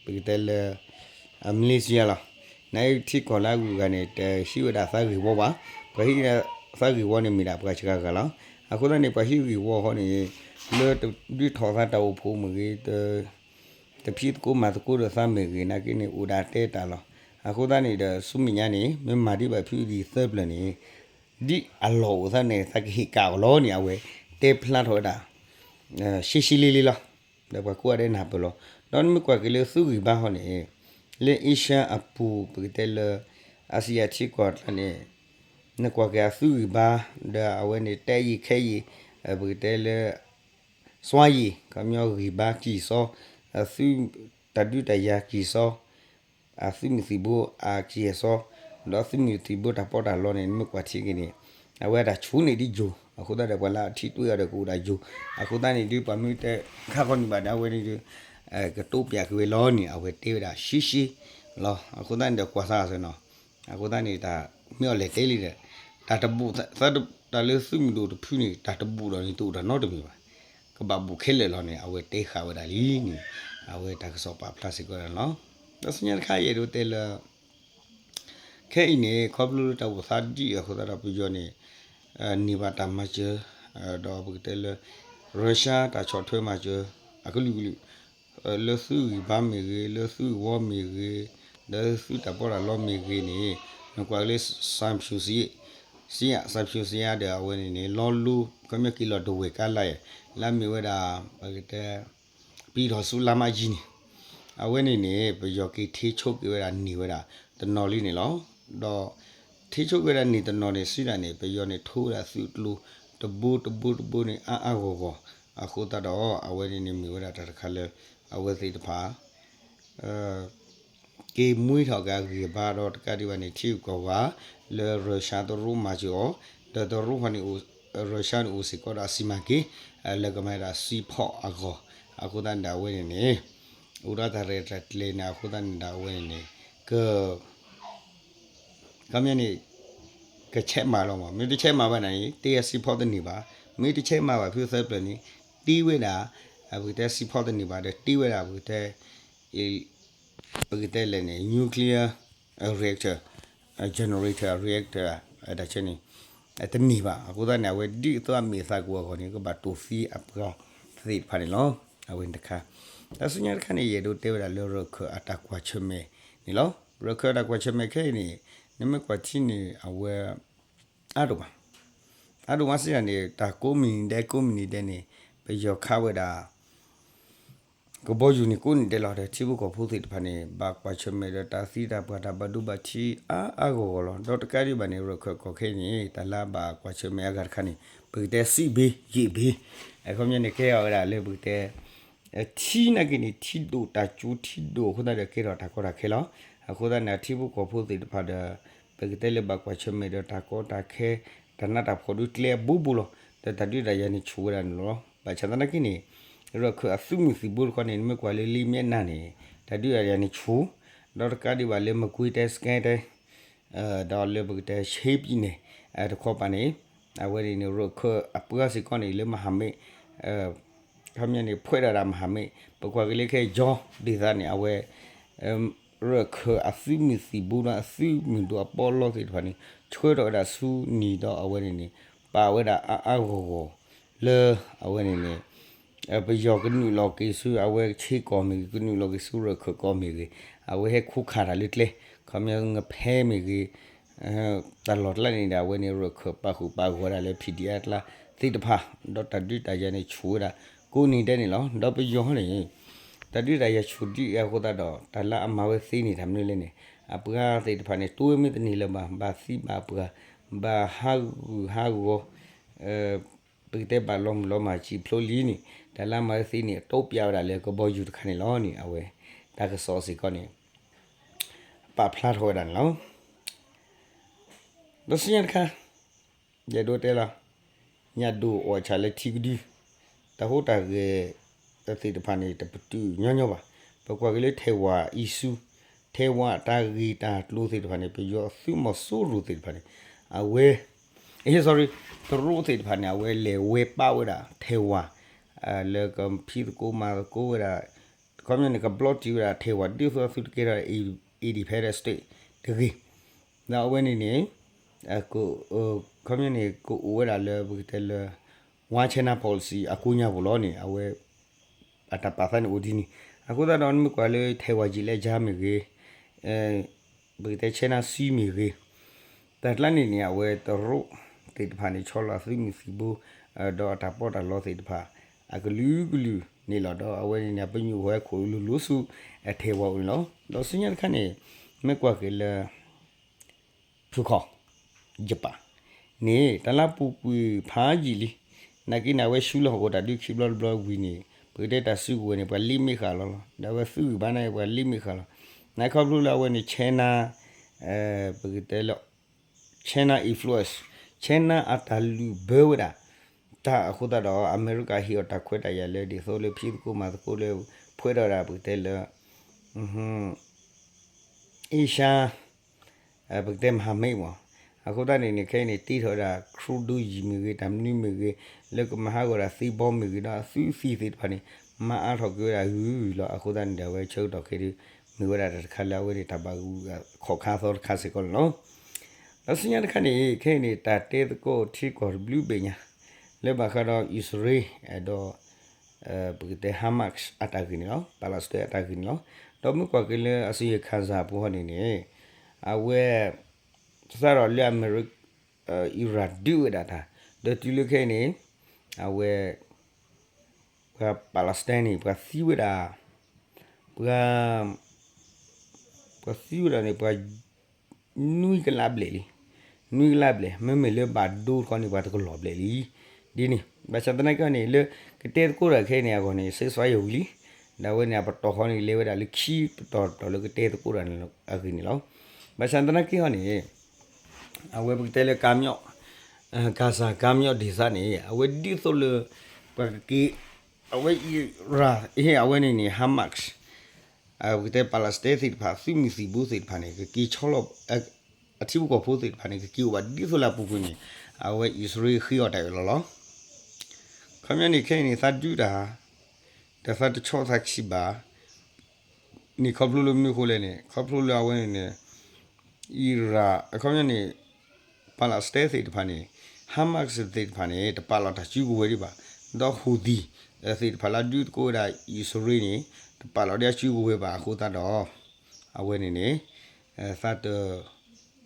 ပကတဲလၢ Malaysia လီၤ. နာ်က့ထံကီၢ်လၢအဂုၤအဂၤန့ၣ် တဟံးဝဲဒၣ်သးဂ့ၢ်ဝီဘၣ်. ပှၤဟံးသးဂ့ၢ်ဝီန့ၣ်မ့ၢ်ဒၣ်ပှၤစှၤဂၤလီၤ. အဃိသတးန့ၣ် ပှၤဟံၣ်ဂ့ၢ်ဝီဃီန့ၣ် လၢတဒုးထီၣ်သးတၢ်အိၣ်ဖှိၣ်မ့ၢ်ဂ့ၤ, တဖံးသကိးမၤသကိးဒီးသးမ့ၢ်ဂ့ၤ နာ်က့န့ၣ် အိၣ်ဒၣ်တဲတၢ်လီၤ. အဃိသတးန့ၣ်ဒီး ဆူမဲာ်ညါန့ၣ် မ့ၢ်မၤဒံးဘၣ်ဖုဒံးသၢပျၢၤန့ၣ် ဒ်အလီၢ်အိၣ်သးန့ၣ် သးကဟ့ၣ်ကၣ်အီၤလီၤန့ၣ် အဝဲတဲဖျါထီၣ်ဝဲဒၣ် ရှဲရှဲလ့လ့လီၤ. ဒီးပှၤကိးဂၤဒဲးနၢ်ပၢၢ်လီၤ. ဒီးနမ့ၢ်ကွၢ်က့ၤလၢသုးဂံၢ်ဘါဃီန့ၣ် လၢအ့ရှါအပူၤ ပကတဲလၢ အါစံယၤထံကီၢ်အကျါန့ၣ် နကွၢ်က့ၤအသုးဂံၢ်ဘါ ဒီးအဝဲန့ၣ် တဲယံာ်ခဲယံာ် ပကတဲလၢ စွါယံာ် ခီပညီဂံၢ်ဘါကံၢ်စီ အသုးတၢ်ဒုးတၢ်ယၤကံၢ်စီ အသုးမုၢ်သံၣ်ဘိအကံၢ်အစီ ဒီးသုးမုၢ်သံၣ်ဘိတၢ်ပီးတၢ်လီန့ၣ် နမ့ၢ်ကွၢ်ထံက့ၤန့ၣ် အဝဲဒၣ်ဆူၣ်န့ၢ်ဒ်ယိာ် အဃိသတးဒီးပှၤလၢအထံၣ်တွဲအီၤဒီးကအိၣ်ဒၣ်ယိာ် အဃိသတးန့ၣ်ဒုး ပှၤမ့ၢ်တဲခါခီန့ၣ်ဘၣ်ဒီး အဝဲန့ၣ်ဒုး ကတိပျးက့ၤဝဲလီၤန့ၣ် အဝဲတဲဝဲဒၣ်ရှဲရှဲလီၤ. အဃိသတးန့ၣ်ဒီးကွၢ်စၢ်အီၤနီၤ အဃိသတးန့ၣ် တၢ်မ့ၢ်အီၤလဲၤတဲလံဒီး တၢ်တဘူး တၢ်လၢသုးမုၢ်ဒိၣ်တဖုန့ၣ် တၢ်တဘူးဒီးန့ၣ် တအိၣ်တၢ်နီတမံၤဘၣ်. ကဘၣ်ဘူးခဲလၢာ်လီၤန့ၣ် အဝဲတဲဃာ်ဝဲဒၣ်လံန့ၣ် အဝဲတၢ်ကစီၣ်ပာ်ဖျါစ့ၢ်ကီးဒၣ်လီၤ. ဒီးဆူညါတခါ ယအဲၣ်ဒိးတဲလၢ ခဲအံၤန့ၣ် ခီဖျိလၢတၢ်အိၣ်သးဒ်အဃိသတးဒီးပယီၤန့ၣ် န့ၢ်ဘၣ်တၢ်မၤစၢၤ ဒီးပကတဲလၢ Russia တၢ်ဆီၣ်ထွဲမၤစၢၤ အကလုာ်ကလုာ် လၢသုးဂံၢ်ဘါမ့ၢ်ဂ့ၤ လၢသုးဂ့ၢ်ဝီမ့ၢ်ဂ့ၤ လၢသုးတၢ်ပီးတၢ်လီမ့ၢ်ဂ့ၤန့ၣ် နကွၢ်လၢ sanction စံး sanction စံးယါဒီးအဝဲန့ၣ်န့ၣ် လီလိ ခီပညီက့ၤလီၤဒဝဲၢ်ကါလါ လၢအမ့ၢ်ဝဲဒၣ် ပကတဲ ပံၤထီၣ်ဆူလါမးယံၤန့ၣ် အဝဲန့ၣ်န့ၣ် ပယီၤက့ၤထ့ဆိက့ၤဝဲဒၣ်န့ၢ်ဝဲဒၣ် တနီၤလံန့ၣ်လီၤ. ဒီး ထ့ဆိက့ၤဝဲဒၣ်န့ၢ်တနီၤန့ၣ် စံးဒၣ်န့ၣ် ပယီၤန့ၣ် ထိဝဲဒၣ်သုးကျိၤ တဘိတဘိတဘိန့ၣ် အါအါဂီၢ်ဂီၢ် အဃိသတးဒီး အဝဲန့ၣ်န့ၣ်မ့ၢ်ဝဲဒၣ်တၢ်တခါလၢ အဝဲသ့ၣ်တဖၣ် က့ၤမှံထီၣ်က့ၤအဂံၢ်အဘါဒီးတကးဒံးဘၣ်န့ၣ် ထံဂုၤကီၢ်ဂၤ လၢ Russia တရူးမၤစၢၤအီၤ ဒီးတရူးဃီန့ၣ် Russia န့ၣ်အိၣ်စ့ၢ်ကီးဒီးအစံးမၤက့ၤ လၢကမၤဒၣ်စံးဖီၣ်အဂီၢ် အဃိသတးန့ၣ်ဒီးအဝဲန့ၣ်န့ၣ် အိၣ်ဒီးတၢ်ရဲၣ်တၢ်ကျဲၤန့ၣ် အဃိသတးန့ၣ်ဒီးအဝဲန့ၣ်န့ၣ် က ခီပညီန့ၣ် ကဆဲးမၤလီၤမး မ့ၢ်တဆဲးမၤဘၣ်န့ၣ် တ့အစံးဖီၣ်တန့ၢ်ဘၣ် မ့ၢ်တဆဲးမၤဘၣ်ဖုသၢပျၢၤန့ၣ် တ့ဝဲဒၣ် ပကတဲစံးဖီၣ်တန့ၢ်ဘၣ်ဒီး တ့ဝဲဒၣ် ပကတဲ ပကတဲလဲၣ်န့ၣ် nuclear reactor generator reactor တၢ်ဆၢန့ၣ် တန့ၢ်ဘၣ် အဃိသတးန့ၣ် အဝဲဒ်သိးအမ့ၢ်အသးကအိၣ်အဂီၢ်န့ၣ် ကဘၣ်တိၢ်သံအပှၤသ့ၣ်တဖၣ်န့ၣ်လီၤ. အဝဲန့ၣ်တခါ တၢ်ဆူညါတခါန့ၣ် ယအဲၣ်ဒိးတဲဝဲဒၣ်လၢရၢၢ်ခၢၣ်အတၢ်ကွၢ်ဆၢၣ်မဲာ်န့ၣ်လီၤ. ရၢၢ်ခၢၣ်အတၢ်ကွၢ်ဆၢၣ်မဲာ်ခဲအံၤန့ၣ် နမ့ၢ်ကွၢ်ထံန့ၣ် အဝဲ အါဒိၣ်မး အါဒိၣ်မးစံးဒၣ်န့ၣ် တၢ်ကိးမုၢ်နံၤဒဲး ကိးမုၢ်နံၤဒဲးန့ၣ် ပယီၤခးဝဲဒၣ် ကဘီယူၤန့ၣ် ကိးနံၤဒဲးလီၤ. ဒီးထံဖိကီၢ်ဖိသ့ၣ်တဖၣ်န့ၣ် ဘၣ်ကွၢ်ဆၢၣ်မဲာ်ဒီးတၢ်သံတၢ်ပှၢ်တၢ်ဘၣ်ဒိဘၣ်ထံးအါအါဂီၢ်ဂီၢ်လီၤ. ဒီးတကးဒံးဘၣ်န့ၣ် ရၢၢ်ခၢၣ်ကီၢ်ခဲအံၤန့ၣ် တၢ်လၢအဘၣ်ကွၢ်ဆၢၣ်မဲာ်အဂၤတခါန့ၣ် ပကတဲစံးဘ့ၣ်ယံာ်ဘ့ၣ် အခီပညီန့ၣ် ကဲထီၣ်ဝဲဒၣ်လၢပကတဲ ထံနာ်က့န့ၣ် ထံဒိၣ်တၢ်စူၤထံဒိၣ်အဃိသတးဒီးကဲထီၣ်တၢ်ကီတၢ်ခဲလီၤ. အဃိသတးန့ၣ် ထံဖိကီၢ်ဖိသ့ၣ်တဖၣ်ဒီး ပကတဲလၢဘၣ်ကွၢ်ဆၢၣ်မဲာ်ဒီးတၢ်ကီတၢ်ခဲ တၢ်နးတၢ်ဖှီၣ်ဒုးကျဲအဘိဘိလီၤ. ဒီးတၢ်ဒုးတၢ်ယၤန့ၣ်ဆူၣ်ဝဲဒၣ်န့ၣ်လီၤ. ဘၣ်ဆၣ်သနာ်က့န့ၣ် ရၢၢ်ခၢၣ်အသုးမုၢ်သံၣ်ဘိတခီန့ၣ် နမ့ၢ်ကွၢ်လၢလံမ့ၢ်နၢ်န့ၣ် တၢ်ဒုးတၢ်ယၤန့ၣ်ဆူၣ် ဒီးတကးဒံးဘၣ်လၢမကွ့ၤတဲ စကဲတဲ ဒီးလၢပကတဲ ရှ့ပံၤန့ၣ် တခီပၤန့ၣ် အဝဲန့ၣ်န့ၣ် ရၢၢ်ခၢၣ်အပှၤစ့ၢ်ကီးန့ၣ် လၢမဟာမိတ် ခီပညီန့ၣ် ဖှဲးဒၣ်ဒၣ်မဟာမိတ် ပကွၢ်က့ၤလၢခဲအံၤ ဒေသန့ၣ် အဝဲ ရၢၢ်ခၢၣ်အသုးမုၢ်သံၣ်ဘိဒီးအသုးမုၢ်ဒိၣ်အပီးလီသ့ၣ်တဖၣ်န့ၣ် ဆှၢထီၣ်ဝဲဒၣ်ဆူနံၤဒီးအဝဲန့ၣ်န့ၣ် ပာ်ဝဲဒၣ်အါအါဂီၢ်ဂီၢ် လၢအဝဲန့ၣ်န့ၣ် ပယီၤကနုာ်လီၤက့ၤဆူအဝဲဆ့ကီၢ်မ့ၢ်ဂ့ၤ ကနုာ်လီၤက့ၤဆူရၢၢ်ခၢၣ်ကီၢ်မ့ၢ်ဂ့ၤ အဝဲဟဲခူခးတၢ်လၢကျဲ ခီပညီငဖဲမ့ၢ်ဂ့ၤ တၢ်လီၢ်ကျါန့ၣ်ဒီး အဝဲန့ၣ် ရၢၢ်ခၢၣ်ပာ်ဃုာ်ပာ်ဂီၤဒၣ်လၢ PDF အကျါသ့ၣ်တဖၣ် ဒီးတၢ်ဒုးတၢ်ယၤန့ၣ်ဆူၣ်ဝဲဒၣ် ကိးနံၤဒဲးန့ၣ်လီၤ. ဒီးပယီၤန့ၣ် တၢ်ဒုးတၢ်ယၤဆူၣ်ဒ်အံၤအဃိသတးဒီး တၢ်လၢအမၤဝဲသ့န့ၣ်တၢ်မနုၤလဲၣ်န့ၣ် အပှၤသ့ၣ်တဖၣ်န့ၣ် တိဝဲမ့ၢ်တန့ၢ်လၢၤဘၣ် ဘၣ်သံဘၣ်ပှၢ် ဘၣ်ဟးဂူာ်ဟးဂီၤ ပကတဲဘၣ်လီၤမုၢ်လီၤမၢ်စံးဖျိလံန့ၣ် တၢ်လၢအမၤဝဲသ့န့ၣ် အတိပျးဝဲဒၣ်လၢကဘီယူၤတခါန့ၣ်လီၤန့ၣ် အဝဲ တၢ်ကစီၣ်စ့ၢ်ကီးန့ၣ် ပာ်ဖျါထီၣ်ဝဲဒၣ်န့ၣ်လီၤ. ဒီးဆူညါတခါ ယအဲၣ်ဒိးတဲလီၤ ညၣ်ဒိၣ်အီၣ်ဆၣ်လၢထံကဒု တၢ်ဟူးတၢ်ဂဲၤသ့ၣ်တဖၣ်န့ၣ် တပတုာ်ညီညီဘၣ်. ပကွၢ်က့ၤလၢထဲဝၤ issue ထဲဝၤတၢ်ဂ့ၢ်တၢ်ကျိၤသ့ၣ်တဖၣ်န့ၣ် ပယီၤသုးမီၤစိရိၤသ့ၣ်တဖၣ်န့ၣ် အဝဲ sorry တရူးသ့ၣ်တဖၣ်န့ၣ် အဝဲလဲၤဝဲပာ်ဝဲဒၣ်ထဲဝၤ လၢကဖံးသကိးမၤသကိးဝဲဒၣ် ခီပညီန့ၣ် ကဘျီတံၢ်ဝဲဒၣ်ထဲဝၤ ဒ်သိးသုတကဲထီၣ် independent state တဂ့ၤ. ဒီးအဝဲန့ၣ်န့ၣ် ခီပညီန့ၣ် ကအိၣ်ဝဲဒၣ်လၢပကတဲလၢ One China Policy အကိးညါပူၤလီၤန့ၣ် အဝဲ အတၢ်ပာ်သးန့ၣ်အိၣ်ဒ်န့ၣ်. အဃိသတးဒီး နမ့ၢ်ကွၢ်လၢ Taiwan ကံးလဲၢ်ကါမ့ၢ်ဂ့ၤ, ပကတဲ China Sea မ့ၢ်ဂ့ၤ, တၢ်ကျါန့ၣ်န့ၣ် အဝဲတရူးသ့ၣ်တဖၣ်န့ၣ် ဆီလီၤအသုးမုၢ်သံၣ်ဘိ ဒီးအတၢ်ပီးတၢ်လီသ့ၣ်တဖၣ် အကလုာ်ကလုာ်န့ၣ်လီၤ. ဒီးအဝဲန့ၣ်န့ၣ် ပညိၣ်ဟဲခိၣ်လိၤလိၤဆူ Taiwan အအိၣ်န့ၣ်လီၤ. ဒီးဆူညါတခါန့ၣ် မ့ၢ်ကွၢ်က့ၤလၢ ဖုခီ ယပၣ် န့ၣ် တၢ်လၢပူၤကွံာ်ဖးယံာ်လံ. နာ်က့န့ၣ် အဝဲဆူလီၢ်ဟီၣ်ခိၣ်တၢ်ဒုးခံဘျီတဘျီဝံၤန့ၣ် ပကတဲတၢ်စုကဝဲၤန့ၣ် ပှၤလ့မ့ၢ်ဃာ်လီၤလီၤ. ဒီးအဝဲသုးဂံၢ်ဘါန့ၣ် ပှၤလ့မ့ၢ်ဃာ်လီၤ. နာ်က့ခီဖျိလၢအဝဲန့ၣ် China ပကတဲလၢ China influence, China အတၢ်လုၢ်ဘၢဝဲဒၣ် တၢ်အဃိသတးဒီး အမဲရကၤဟ့ၣ်အီၤတၢ်ခွဲးတၢ်ယာ်လၢ ဒ်သိးလၢဖံးသကိးမၤသကိးလၢ ပှဲၤထီၣ်ဝဲဒၣ် ပကတဲလၢ Asia ပကတဲ မဟာမိတ် မး. အဃိသတးန့ၣ်န့ၣ် ခဲအံၤန့ၣ် တ့ထီၣ်ဝဲဒၣ် ခရူဒိယံာ်မ့ၢ်ဂ့ၤ တၢ်မနုၤမ့ၢ်ဂ့ၤ လၢကမၤဟးဂီၤဒၣ်သ့ဘီမ့ၢ်ဂ့ၤဒီး အသုးသံၣ်သ့ၣ်တဖၣ်န့ၣ် မၤအါထီၣ်က့ၤဝဲဒၣ်ဂုၤလီၤ. အဃိသတးန့ၣ်ဒီး အဝဲဆၢကတီၢ်ခဲအံၤ မ့ၢ်ဝဲဒၣ်တၢ်တခါလၢအဝဲန့ၣ် တၢ်ဘၣ်ဂုာ်ခီၣ်ခါသီတခါစ့ၢ်ကီးန့ၣ်လီၤ. ဒီးဆူညါတခါန့ၣ် ခဲအံၤန့ၣ် တၢ်တဲသကိးထံကီၢ်တဘျုးဘ့ၣ်ညါ လၢဘၣ်ဃးဒီးအံၣ်စရ့လး ဒီး ပကတဲ Hamas အတၢ်ဂ့ၢ်န့ၣ်လီၤ. Palestine အတၢ်ဂ့ၢ်န့ၣ်လီၤ. ဒီးမ့ၢ်ကွၢ်က့ၤလၢအစီရင်ခံစာပူၤဟီန့ၣ်န့ၣ် အဝဲ စးထီၣ်လၢအမဲရကၤ Iran ဒုးဝဲဒၣ်တၢ် ဒီးတုၤလၢခဲအံၤန့ၣ် အဝဲ ပှၤ Palestine န့ၣ် ပှၤသံဝဲဒၣ် ပှၤ ပှၤသံဝဲဒၣ်န့ၣ် ပှၤ နွံကလးဘျဲၣ်လံ. နွံကလးဘျဲၣ် မ့မ့ၢ်လၢဘၣ်ဒိတခီန့ၣ် ပှၤတကလီၢ်ဘျဲၣ်လံ. ဒ်န့ၣ် ဘၣ်ဆၣ်သနာ်က့န့ၣ် လၢကတဲသကိးတၢ်ခဲအံၤန့ၣ် အဂီၢ်န့ၣ် ceasefire ဝံၤလံ. ဒီးအဝဲန့ၣ် အပတီၢ်ဃီန့ၣ် လဲၤဝဲဒၣ်လၢခံပတီၢ် ပတီၢ်လၢကတဲသကိးတၢ်န့ၣ်အဂ့ၢ်န့ၣ်လီၤ. ဘၣ်ဆၣ်သနာ်က့ဟီန့ၣ် အဝဲပကတဲလၢ ကါမျီၣ် Gaza ကါမျီၣ် ဒေသ န့ၣ် အဝဲဒ်သိးလၢ ပှၤကက့ၤ အဝဲ Iran အဝဲန့ၣ်န့ၣ် Hamas ပကတဲ Palestine သ့ၣ်တဖၣ် သုးမုၢ်သံၣ်ဘိသ့ၣ်တဖၣ်န့ၣ် ကက့ၤဆီလီၤ အထံဖိကီၢ်ဖိသ့ၣ်တဖၣ်န့ၣ် ကက့ၤအိၣ်ဘၣ်ဒ်သိးလၢအပူၤကွံာ်န့ၣ် အဝဲအံၣ်စရ့လးဃ့အီၤတၢ်အၢၣ်လီၤလီၤ. ခီပညီန့ၣ် ခဲအံၤန့ၣ် သးဒုးတၢ် ဒီးသးတဆီၣ်သးခံဘၣ် န့ၣ် ခီဖျိလၢမနုၤအဃိလဲၣ်န့ၣ် ခီဖျိလၢအဝဲန့ၣ်န့ၣ် Iran အခီပညီန့ၣ် Palestine သ့ၣ်တဖၣ်န့ၣ် Hamas သ့ၣ်တဖၣ်န့ၣ် တပာ်လီၤတၢ်စုကဝဲၤဒံးဘၣ်. ဒီး Houthi သ့ၣ်တဖၣ်လၢအဒုးသကိးဝဲဒၣ်အံၣ်စရ့လးန့ၣ် တပာ်လီၤဒံးအစုကဝဲၤဘၣ်အဃိသတးဒီး အဝဲန့ၣ်န့ၣ် သးတ ပတုာ်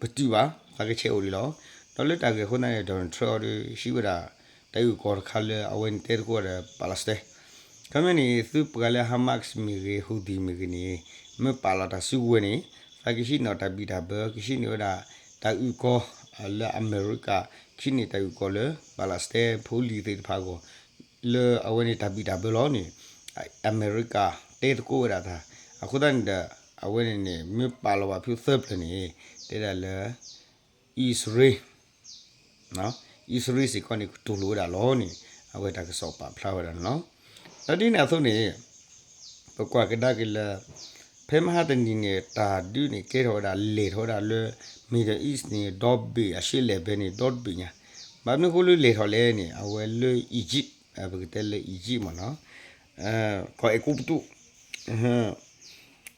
ဘၣ် သးကဆဲးအိၣ်ဒံးလီၤ. ဒီးလၢတၢ်ဂ့ၢ်အဃိသတးန့ၣ် Donald Trump အီၤဒီး ဟံးဝဲဒၣ် တၢ်အုၣ်ကီၤတခါလၢအဝဲန့ၣ်တဲသကိးဒီး Palestine ခီပညီန့ၣ် သုပှၤလၢ Hamas မ့ၢ်ဂ့ၤ Houthi မ့ၢ်ဂ့ၤန့ၣ် မ့ၢ်ပာ်လီၤတၢ်စုကဝဲၤန့ၣ် သးကဟံးန့ၢ်တၢ်ဘံၣ်တၢ်ဘၢ ကဟံးန့ၢ်ဝဲဒၣ် တၢ်အုၣ်ကီၤ လၢအမဲရကၤ ကဟံးန့ၢ်တၢ်အုၣ်ကီၤလၢ Palestine ဖိလံၤသ့ၣ်တဖၣ်အဂီၢ် လၢအဝဲန့ၣ်တၢ်ဘံၣ်တၢ်ဘၢလီၤန့ၣ် အမဲရကၤတဲသကိးဝဲဒၣ်တၢ် အဃိသတးန့ၣ်ဒီး အဝဲန့ၣ်န့ၣ် မ့ၢ်ပာ်လီၤဘၣ်ဖုသၢပျၢၤန့ၣ် တဲဒၣ်လၢ အံၣ်စရ့လး အံၣ်စရ့လးစ့ၢ်ကီးန့ၣ် ကတိၤလိာ်ဝဲဒၣ်လီၤန့ၣ် အဝဲတၢ်ကစီၣ်ပာ်ဖျါဝဲဒၣ်န့ၣ်လီၤ. ဒီးဒ်န့ၣ်အသိးန့ၣ် ပကွၢ်ကဒါက့ၤလၢ ဖဲမဟါတနံၤန့ၣ် တၢ်ဒုးန့ၣ်ကဲထီၣ်ဝဲဒၣ် လဲၤထီၣ်ဝဲဒၣ်လၢ Middle East န့ၣ် ဒီဘ့ၣ်အရှေ့အလယ်ပိုင်းန့ၣ် ဒီတဘ့ၣ်ညါ ဘၣ်မနုၤအဃိလၢလဲၤထီၣ်လဲၣ်န့ၣ် အဝဲလၢ Egypt ပကတဲလၢ Egypt မ့ၢ်နီၤ ကီၢ်အဲၤကူပတူး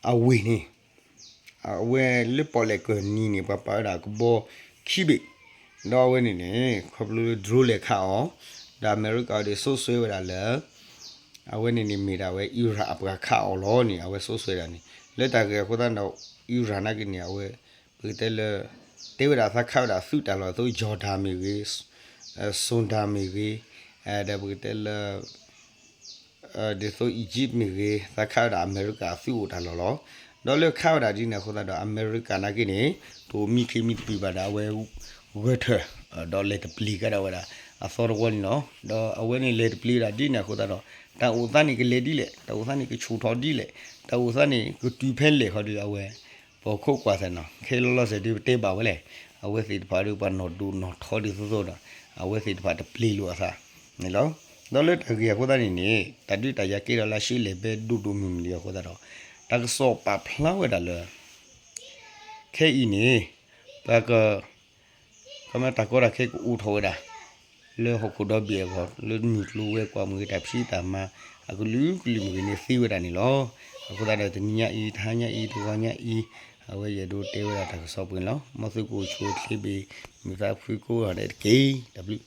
အဝ့ၢ်န့ၣ် အဝဲလၢပီၣ်လဲၣ်ကၢၢ်နံၤန့ၣ် ပှၤပာ်ဝဲဒၣ်ကဘီခံဘ့ၣ် ဒီးအဝဲန့ၣ်န့ၣ် ခီဖျိလၢ drone လဲၤခးအီၤ ဒီးအမဲရကၤအီၤဒီး စိတ်စွဲဝဲဒၣ်လၢ အဝဲန့ၣ်န့ၣ်မ့ၢ်ဒၣ်ဝဲ Iran အပှၤခးအီၤလီၤန့ၣ် အဝဲစိတ်စွဲဒၣ်န့ၣ် လၢတၢ်ဂ့ၢ်အဃိသတးဒီး Iran နာ်က့န့ၣ် အဝဲ ပကတဲလၢ တဲဝဲဒၣ်သးခးဝဲဒၣ်သုးတၢ်လီၢ်အသိး Jordan မ့ၢ်ဂ့ၤ Sudan မ့ၢ်ဂ့ၤ ဒီးပကတဲလၢ ဒ်သိး Egypt မ့ၢ်ဂ့ၤ သးခးဝဲဒၣ်အမဲရကၤသုးအိၣ်တၢ်လီၢ်လီၤ. ဒီးလၢခးဝဲဒၣ်ဒ်န့ၣ်အဃိသတးဒီး အမဲရကၤနာ်က့န့ၣ် တအိၣ်မံခ့မံတပံၤဘၣ်ဒီး အဝဲဂဲၤထၢၣ် ဒီးလဲၤတပျံၤကဒီးဝဲဒၣ် အသီတဝီန့ၣ်လီၤ. ဒီးအဝဲန့ၣ်လဲၤတပျံၤဝဲဒၣ်ဒ်န့ၣ်အဃိသတးဒီး တၢ်အိၣ်သးန့ၣ်ကလဲၤဒ်လဲၣ် တၢ်အိၣ်သးန့ၣ်ကဆူၣ်ထီၣ်ဒ်လဲၣ် တၢ်အိၣ်သးန့ၣ်ကတုၤဖဲလဲၣ်ဃီဒီး အဝဲ ပခိးကွၢ်သးနီၤ ခဲလီၤလီၤဆဲးဒုးပတဲဘၣ်ဝဲလဲၣ် အဝဲသ့ၣ်တဖၣ်ဒီးပှၤနီၢ်ဒိၣ်နီၢ်ထီဒ်သိးသိးဒီး အဝဲသ့ၣ်တဖၣ်တပျံၤလိာ်အသးန့ၣ်လီၤ. ဒီးလၢတၢ်ဂ့ၢ်အဃိသတးန့ၣ်န့ၣ် တၢ်ဒုးတၢ်ယၤကဲထီၣ်လၢအရှေ့အလယ်ပိုင်းဒိၣ်ဒိၣ်မုၢ်မုၢ်လံအဃိသတးဒီး တၢ်ကစီၣ်ပာ်ဖျါဝဲဒၣ်လၢ ခဲအံၤန့ၣ် ပှၤက ခီမ့ၢ်တၢ်ကီတၢ်ခဲကအိၣ်ထီၣ်ဝဲဒၣ် လၢဟီၣ်ခိၣ်ဒီဘ့ၣ်အဂီၢ် လၢမုၢ်ကျိၤဝဲၤကွာ်မ့ၢ်ဂ့ၤ တၢ်ဖံးတၢ်မၤ အကလုာ်ကလုာ်မ့ၢ်ဂ့ၤန့ၣ်သ့ဝဲဒၣ်န့ၣ်လီၤ. အဃိသတးဒီးတနံၤညါအံၤ တဟါညါအံၤ တဂီၤညါအံၤ အဝဲယအဲၣ်ဒိးတဲဝဲဒၣ်တၢ်ကစီၣ်ပှဲၤန့ၣ်လီၤ. မ်သုကအိၣ်ဆူၣ်အိၣ်ချ့ဘၣ် မုာ်သးဖှံကိးဂၤဒဲးတက့ၢ်. တၢ်ဘျုး